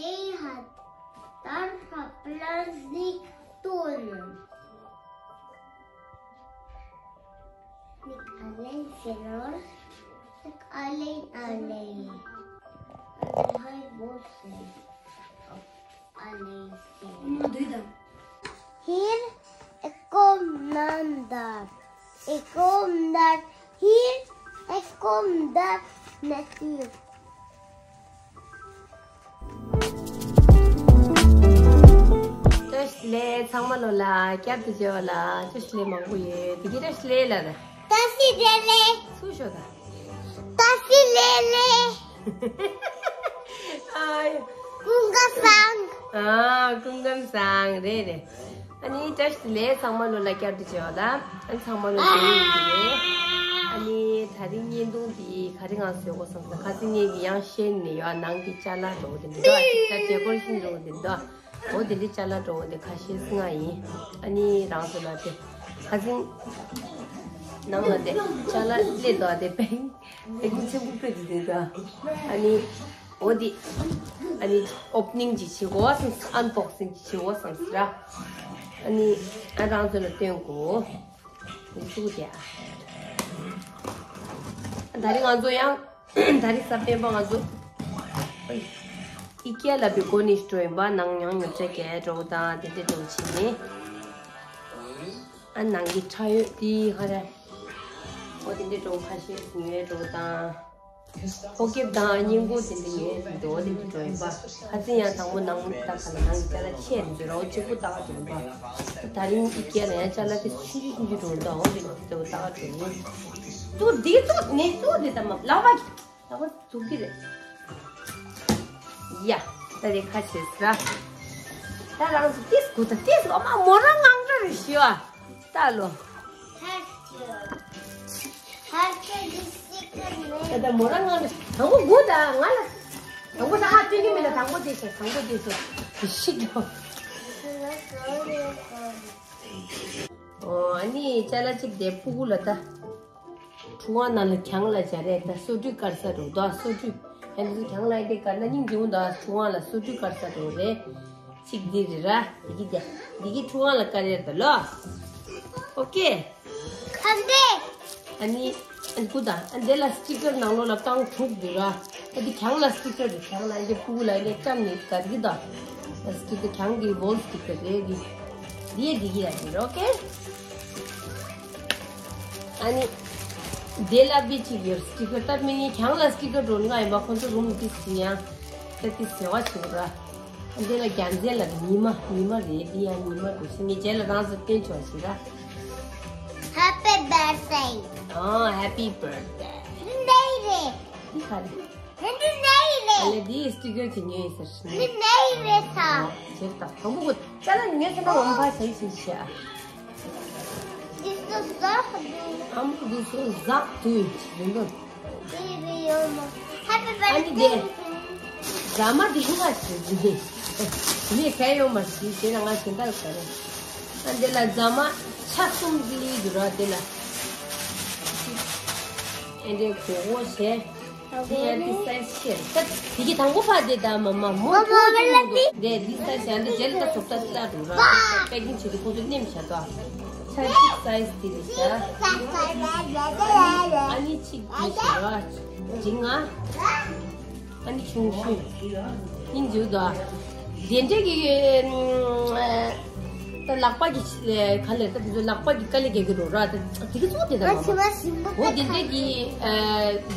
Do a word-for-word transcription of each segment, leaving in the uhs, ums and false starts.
Ey hat, darf Plastik tun. Nicht allein verloren, nicht allein, allein. Alle Hausbosse. Hier ist Commander. Ich komme hier, ich komme da natürlich. བཀྲ་ཤིས་བདེ་ལེགས། ཚང་མ་ལོ་ལ་བསྐྱར་དུ་མཇལ་བ་ལ་བཀྲ་ཤིས་བདེ་ལེགས་མང་པོ་ཡོད། དེ་གི་བཀྲ་ཤིས་བདེ་ལེགས་ལ། བཀྲ་ཤིས་བདེ་ལེགས། སུ་ཤོད་ད། བཀྲ་ཤིས་བདེ་ལེགས། ཨ་ཡ། སྐུ་ཁམས་བཟང་། ཨ། སྐུ་ཁམས་བཟང་། རེད་རེད། ཨ་ནི་བཀྲ་ཤིས་བདེ་ལེགས། ཚང་མ་ལོ་ལ་བསྐྱར་དུ་མཇལ་བ་ལ། ཨ་ནི་ཚང་མ་ལོ་བདེ་ལེགས་ཡིན་གྱི་རེད། ཨ་ནི་དེ་རིང་བརྙན་ཐུང་འདི་ག་རེ་ངང་བཟོས་གོ་བསམ་ས། ཁ་སང་ངས་ཀྱི་ཡང་བཤད་ནས་ཡོད། ནང་གི་ཅ་ལག་འགྲོ་གི་འདུག་ད་ཌེ་ཀོ་རེ་ཤན་འགྲོ་གི་འདུག་འོ་དེ་འདྲའི་ཅ་ལག་འགྲོ་གི་འདུག་ཁ་ཤས་ང་ཡིན། ཨ་ནི་རང་ཚོ་ལ་དེ་ཁ་སང་ནང་ལ་དེ་ཅ་ལག་སླེབས་འདུག་དེ་པེ་ཧིང་པེ་ཧིང་ཆེན་པོ་སྤྲད་དེ་འདུག་ཨ་ནི། འོ་དེ། ཨ་ནི་ཨོ་པ་ནིང་ཅིག་བྱེད་དགོས་བསམ། ཨན་བོག་སིང་ཅིག་བྱེད་དགོས་བསམ་ཟེར་ར། ཨ་ནི་ཨ་རང་ཚོ་ལ་སྟོན་དགོས། འདི་ཚུགས་དེ་ཨ། ད་རིང་ང་ཚོ་ཡང་། ད་རིང་གཟའ་སྤེན་པ་ང་ཚོ། ཨི་ཀེ་ཡ་ལ་བི་གོ་ནི་སྤྲོ་ཡིན་པ། ནང་ཡང་ཉོ་ཆ་གས་འགྲོ་དང་དེ་འདྲ་འགྲོ་བྱེད་ནི། ཨ་ནང་གི་ཁྲ་ཡོད་དེ་ཧ་ར། འོ་དེ་འདྲ་འགྲོ་ཁ་ཤས་ཉོས་འགྲོ་དང་། ཕོ་སྐྱེབ་དང་སྙིང་པོ་དེ་འདྲ་ཡོད་འདུག་འོ་དེ་འདྲ་འགྲོ་ཡིན་པ། ཁ་སང་ཡང་དང་པོ་ནང་ད་ག་ལ་ནང་གི་ཅ་ལག་ཆེ་འདུག་རོ་གཅིག་པུ་ལྟ་ག་འགྲོ་ཡིན་པ། ད་རིང་ཨི་ཀེ་ཡ་ལ་ཡང་ཅ་ལག་དེ་ཆུང་ཆུང་ཆུང་ཆུང་འགྲོ་འདུག་འོ་དེ་འདྲ་ལྟ་ག་འགྲོ་ཡིན། ཏུ་འདི་ཏུ་ནི་ཏུ་འདི་ད་མ་ལག་པ་ལག་པ་འཛུགས་ཀྱི་རེད། ཡ། ད་རེ་ཁ་ཤས་ར། ད་རང་ཚོ་ཏིས་གུ་ད་ཏིས་གུ་ཨ་མ་མོ་རང་ངང་འདྲ་རེ་ཞུ་ཨ། ད་ལོ། ད་ད་མོ་རང་ངང་འདྲ། དང་པོ་གུ་ད་ང་ལ། དང་པོ་ད་ཧ་སྟོན་གྱི་མེད་ན། དང་པོ་དེ་ཤ། དང་པོ་དེ་ཤ། དེ་ཤི་འགྲོ། ཨོ་ཨ་ནི་ཅ་ལག་གཅིག་དེ་ཕྲུ་གུ་ལ་ད། ཁྲུང་ཨང་ནང་ལ་གྱང་ལ་སྦྱར་རེད། ད་སོ་བཀྲུས་དཀར་ས་འགྲོ་འདུག་སོ་བཀྲུས་ཨ་ནི་གྱང་ལ་ཨེ་འདྲ་དཀར་ན་སྙིང་རྗེ་མོ་འདུག་ཁྲུང་ཨང་ལ་སོ་བཀྲུས་དཀར་ས་འགྲོ་རེད། གཅིག་འདི་རེད་ར། འདི་གི་འདི་འདི་གི་ཁྲུང་ཨང་ལ་དཀར་ཡ་རེད་ད་ལོ། ཨོ་ཀེ། ཁ་འདི། ཨ་ནི་ཨ་ནི་ཀུ་ད་ཨ་འདི་ལ་སི་ཊི་ཀར་ནང་ལོགས་ལ་རྐང་དྲུག་འདུག་ར། ཨ་འདི་གྱང་ལ་སི་ཊི་ཀར་རེད། གྱང་ལ་ཨ་འདི་ཕྲུ་གུ་ལ་ཨ་ནི་བཀྲམ་ནས་དཀར་གི་ད། སི་ཊི་ཀར་གྱང་གི་ཝོལ་སི་ཊི་ཀར་རེད་འདི། འདི་ཡ་འདི་གི་ཡ་འདི་རེད། ཨོ་ཀེ། ཨ་ནི། དེ་ལ་བི་གཅིག་ཡོད་སི་ཊི་ཀར་སྟབས་མི་ནི་གྱང་ལ་སི་ཊི་ཀར་འགྲོ་ནི་ང་ཡིན་པ་ཁོང་ཚོ་རུམ་ཏིས་ཅི་ཡང་། ད་ཏིས་ཟེ་བ་ཆེ་བ་ར། ཨ་འདི་ལ་རྒྱལ་མཚན་ལ་ཉི་མ་ཉི་མ་རེད། འདི་ཡང་ཉི་མ་འགྲོ་ཤི་ངས་རྗེས་ལ་རང་ཚོ་བསྟན་ཆོག་ཤི་ར། Happy birthday. ཨོ་Happy birthday. འདི་ག་རེད། འདི་ག་རེད། ཨ་ལེ་འདི་སི་ཊི་ཀར་གྱི་ཉོས་ཡིན་ཟེར་ཤི་ནི། འདི་ནའི་རེད་ད། ཨོ་བྱེད་ད་དང་པོ་གོ་ཅ་ལག་ཉོས་ཟེར་ན་འོང་ཕ་ཟེར་ཤི་ཤི་ཨ། འདི་ཚོ་ཟ་ཁ་འདུག་ཨམ་འདི་ཚོ་ཟ་དུས་རིང་པོ། འདི་རེད་ཡོད་མ། Happy birthday. ཨ་ནི་དེ། ཟ་མ་འདི་ཤི་ཁ་ཤི་འདི། ངས་གས་ཡོད་མ་ཤི་དེ་ལ་ང་ཞིང་ཁར་ག་རེད། ཨ་འདི་ལ་ཟ་མ་ཆ་གསུམ་འདི་འདུག་ར་དེ་ལ། ཨེ་འདྲའི་གོ་གོ་བྱས། དེ་ཡང་དེ་སའི་ཛི་ཆེ་རེད། ད་དེ་གི་དང་པོ་ཕ་དེ་ད་མ་མ་མོ་མོ་ཐུག་ཐུག་འདུག་དེ་དེ་སའི་ཛི་ཡང་དེ་རྗེས་ལ་ད་བཟོ་ལྟ་སླ་འདུག་ར། པེ་ཀིང་བྱེད་དུས་ཁོ་ཚོས་ནེམ་བྱ་དོ། ཆ་གཅིག་སའི་ཛི་དེ་རེད་བྱ། ཨ་ནི་གཅིག་དེ་བྱ་ར། འཇིང་ང་། ཨ་ནི་ཆུང་ཆུང་། སྙིང་རྗེ་པོ་འདུག་དེ་འདྲས་ཀྱི་ད་ལག་པ་གི་ག་ལེར་ད་དེ་ཚོ་ལག་པ་གི་དཀའ་ལས་རྒྱག་གི་འདུག་ར། ད་དེ་གི་གཙོ་བོ་དེ་ད་མ་མ་འོ་དེ་འདྲས་ཀྱི་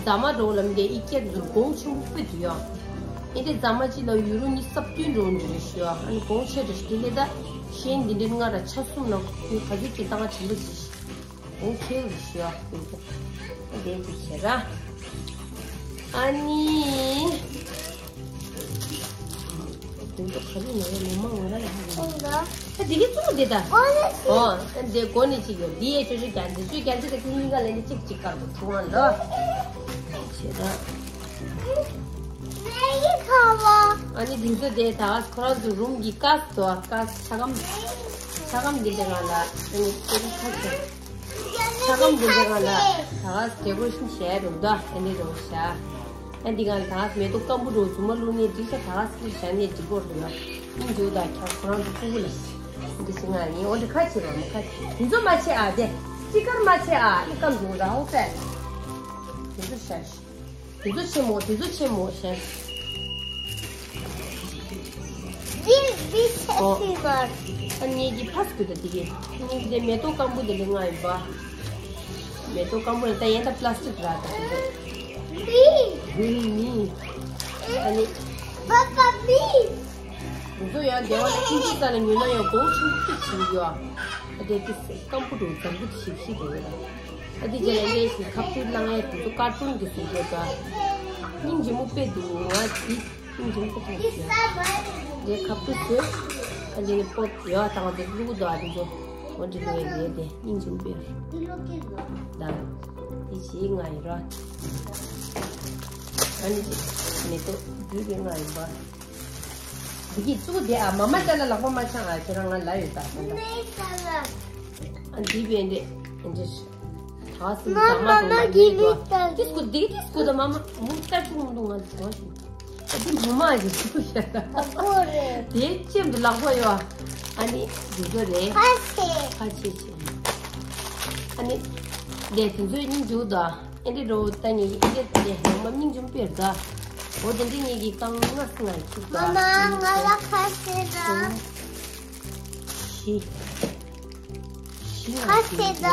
ཟ་མ་འགྲོ་ལམ་དེ་ཨི་ཀྱད་ཚོ་གོང་ཆེན་པོ་དཔེ་འདུག་ཡ། ཨེ་དེ་ཟ་མ་གཅིག་ལ་ཡུ་རོ་ཉི་ཤུ་རྩ་བདུན་འགྲོ་འདྲ་རེད་ཤི་ཡ། ཨ་ནི་གོང་ཆེ་འདྲ་ཞིག་དེ་ལས་ད་གཞན་འདི་འདྲས་ང་ར་ཆ་གསུམ་ལ་ག་ཚོད་ཀྱི་ལྟ་བ་ཆེན་པོ་ཞིག་འོ་ཁྱེད་ཀྱི་ཞུ་བ་ཀུན་ཏུ། དེ་ཀྱི་ཞེ་ར། ཨ་ནི། ཀུན་ཏུ་ག་རེ་ནས་མི་མང་ང་ར་ལ་ཧ་ལས། ཨ་དེ་གི་གཙོ་བོ་དེ་ད། ཨོ་ཨ་འདི་གོ་ནི་གཅིག་ཡོད། འདི་ཡས་ཆོས་ཆོས་རྒྱ་འདི་ཆོས་རྒྱ་འདི་ད་ཀི་ཉིན་ག་ལས་ནི་གཅིག་གཅིག་དཀར་པོ་ཐུང་བ་ལ། ཞེ་ར། ཨ་ནི་དེ་ཚོ་དེ་ད་ཁོ་རང་ཚོ་རུམ་གྱི་ཀ་སི་དོ་ཀ་སི་ཆ་སྒམ། ཆ་སྒམ་འདི་འདྲ་ང་ལ་ཨ་ནི་ཁོ་རང་ཁ་ཆེ། ཆ་སྒམ་འདི་འདྲ་ང་ལ་ད་ཌེ་ཀོ་རེ་ཤན་བྱས་རུང་ད་ཨ་ནི་རུང་བྱ། ད་ ཡང་འདི་གང་ད་མེ་ཏོག་སྐམ་པོ་འགྲོ་རྫུན་མ་བླུགས་ནས་འགྲིག་ཤག་ད་སི་ཤ་ནས་འགྲིག་གོ་རེད་ལ། སྙིང་རྗེ་ད་ཁྱག་ཁོ་རང་ཚོ་ཕྲུ་གུ་ལ་འདི་ཞིག་ང་ཡིན་འོ་འདི་ཁ་ཕྱེ་རོགས་མ་ཁ་ཕྱེ་དེ་ཚོ་མ་ཕྱེ་ཨ་དེ་སྤྱི་ཀར་མ་ཕྱེ་ཨ་ཨི་སྐམ་འགྲོ་ར་ཧོ་ཙེ་དེ་ཚོ་ཤ་ཤ། དེ་ཚོ་ཆེན་མོ་དེ་ཚོ་ཆེན་མོ་ཞེས། འདི་འདི་ཆེ་ཨོ། ཤི་མར། ཨ་ནི་གི་ཕ་སྐུ་དེ་དེ་གི་ནི་དེ་མེ་ཏོག་སྐམ་པོ་དེ་ལས་ང་ཡིན་པ། མེ་ཏོག་སྐམ་པོ་ལ་ད་ཡན་ད་པ་ལ་སི་ཊིག་ར་ད་དེ་ཚོ། འདི། འདི་ནི། ཨ་ནི། པ་པ་མི། དེ་ཚོ་ཡང་སྡེ་བ་ལ་ཁྱིམ་གྱི་ས་ལ་ཉོས་ན་ཡང་གོང་ཆེན་པོ་ཞིག་ཡོད། ཨ་དེ་དེ་སྐམ་པོ་འགྲོ་འཛམ་བུ་ཞིག་ཞིག་རེད། ཨ་དེ་རྗེས་ལ་ངས་ཤིག་ཁ་ཐུག་བླངས་ཡས་དེ་ཚོ་ཀར་ཊུན་གྱི་བཟོ་བྱས་པ། སྙིང་རྗེ་མོ་དཔེ་འདུག་ང་དེ་སྙིང་རྗེ་མོ་དཔེ་ཐག་ཆོད། དེ་ཁ་ཐུག་བཟོས། ཨ་དེ་ནི་པོ་ཡོད་དང་དེ་བླུག་དོ་ཨ་དེ་ཚོ་འོ་འདྲི་ལོས་རེད་དེ་སྙིང་རྗེ་མོ་དཔེ་རེད། ད་དེ་བྱེད་ང་ཡི་ར། ཨ་ནི་དེ་མེ་ཏོག་བསྡུས་པའི་ང་ཡིན་པ། འདི་གི་གཙུག་དེ་ཨ་མ་མ་ཅ་ལ་ལག་པ་མ་འཆང་ཨ་ཁྱེད་རང་ང་ལ་ཡོད་ད་ཟེར་ད། ཨ་འདི་བས་འདི་འདི་ད་སི་མ་མ་མ་གི་ལི་ཏ་ཏིས་ཀུ་འདི་ཏིས་ཀུ་ད་མ་མ་མུ་ཏ་ཅུ་མུ་འདུག་ང་ཚོ་ཞིག་ཨ་འདི་མུ་མ་ཞིག་ཅུ་ཤ་ད། ཨ་གོ་རེད། དེ་ཅེམ་དུ་ལག་པ་ཡོད་ཨ་ནི་འདི་ཚོ་རེད། ཁ་ཆེ་ཁ་ཆེ་ཆེ་ཨ་ནི་དེ་དེ་ཚོའི་སྙིང་རྗེ་ད། ཨེ་འདྲི་རོ་ད་ངེད་ཀྱི་ཨེ་འདྲི་དེ་ཧེ་མ་སྙིང་རྗེ་དཔེར་ད། འོ་དེ་འདྲི་ངེད་ཀྱི་རྐང་ལྔ་སུ་ང་ཁྱུག་ད། མ་མ་ང་ལ་ཁ་ཤས་ད། ཤི། ཤི་ང་ཁ་ཤས་ད།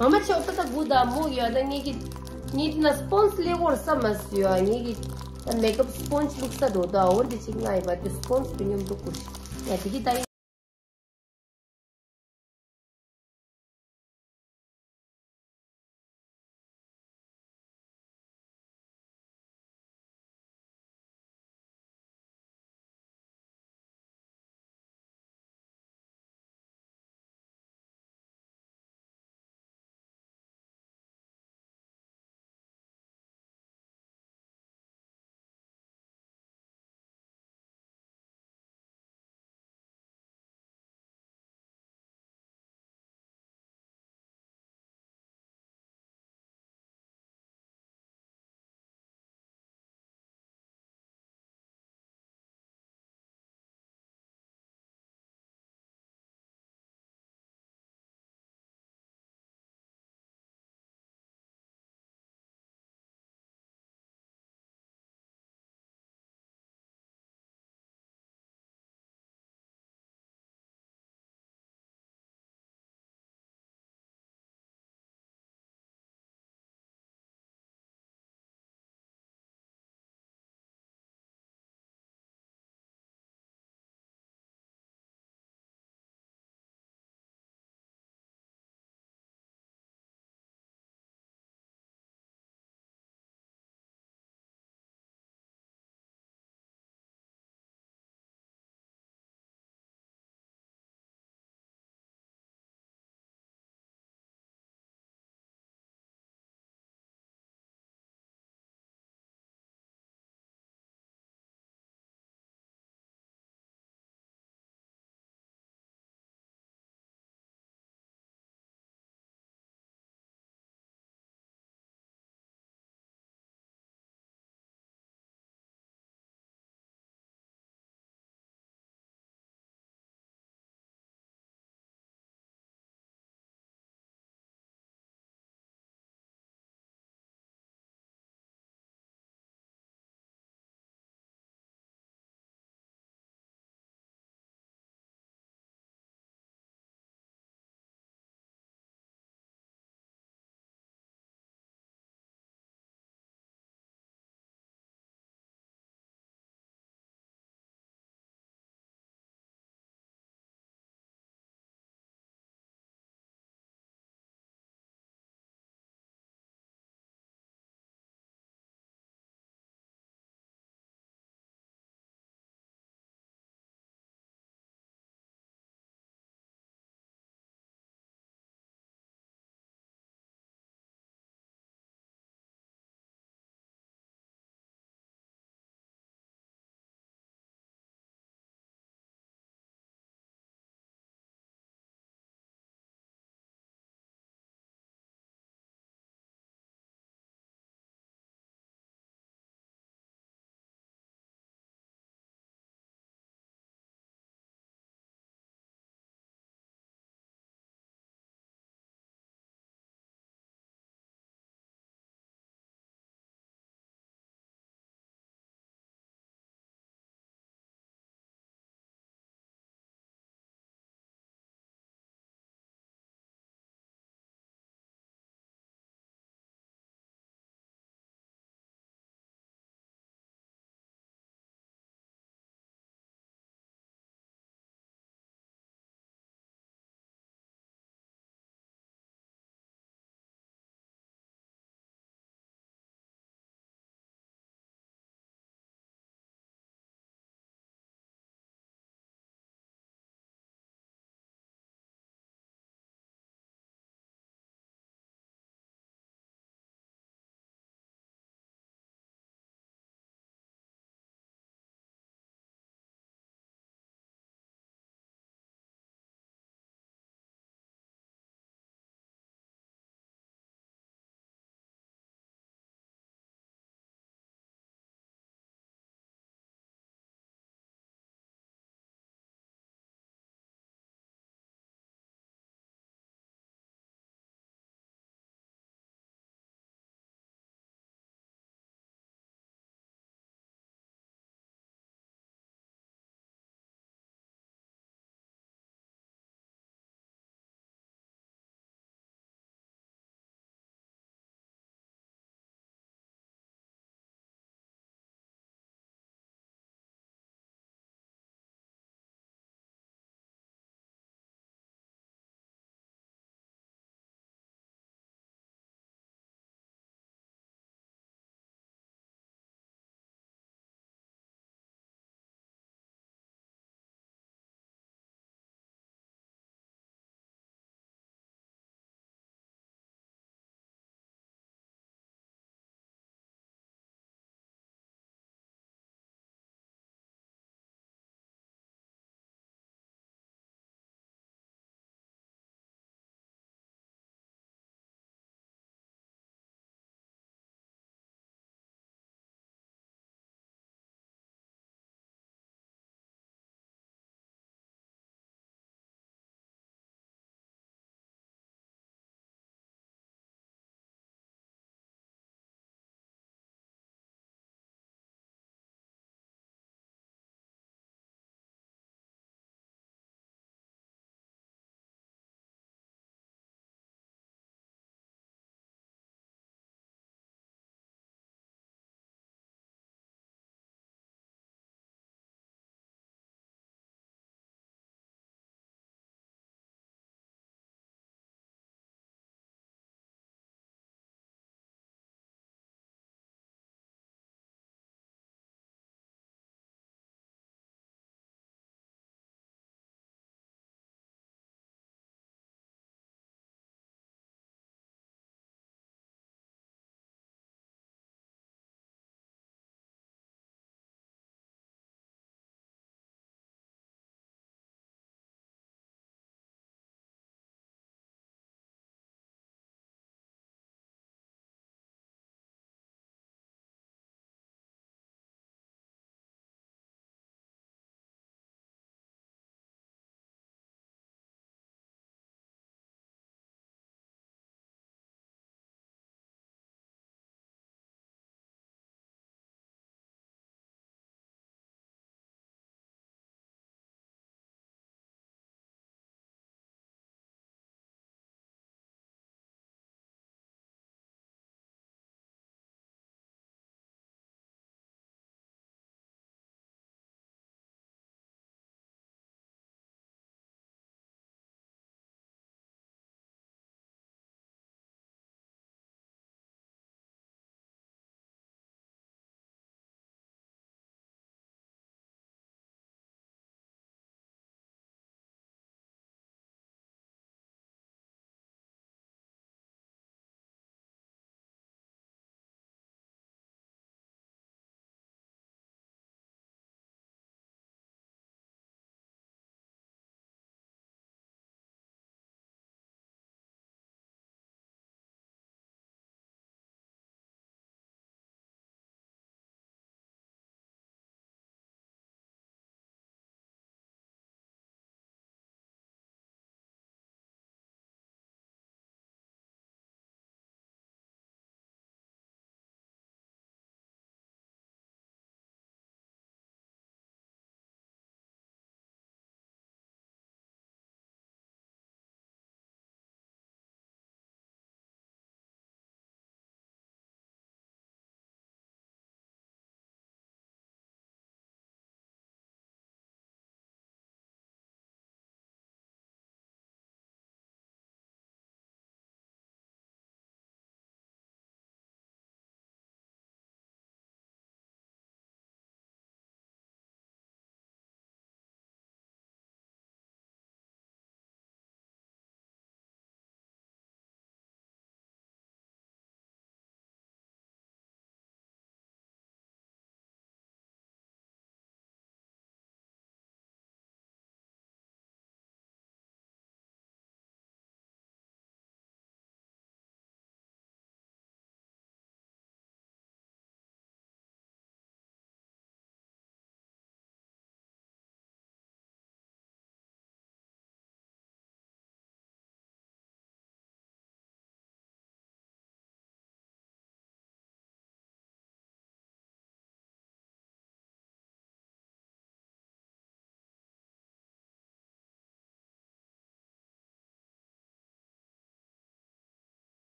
མ་མ་ཆོག་ད་ད་དགུ་ད་མོ་ཡོད་ད་ངེད་ཀྱི་ངེད་ཀྱི་ན་སྤོན་སི་ལེ་ཝར་ས་མ་སི་ཡོད་ངེད་ཀྱི་ད་མེ་ཀབ་སྤོན་སི་བླུགས་ས་འགྲོ་ད་འོ་འདི་ཅིག་ང་ཡི་བ་དེ་སྤོན་སི་བི་ཉོམ་འདུག་གུ་ཡ་དེ་གི་ད།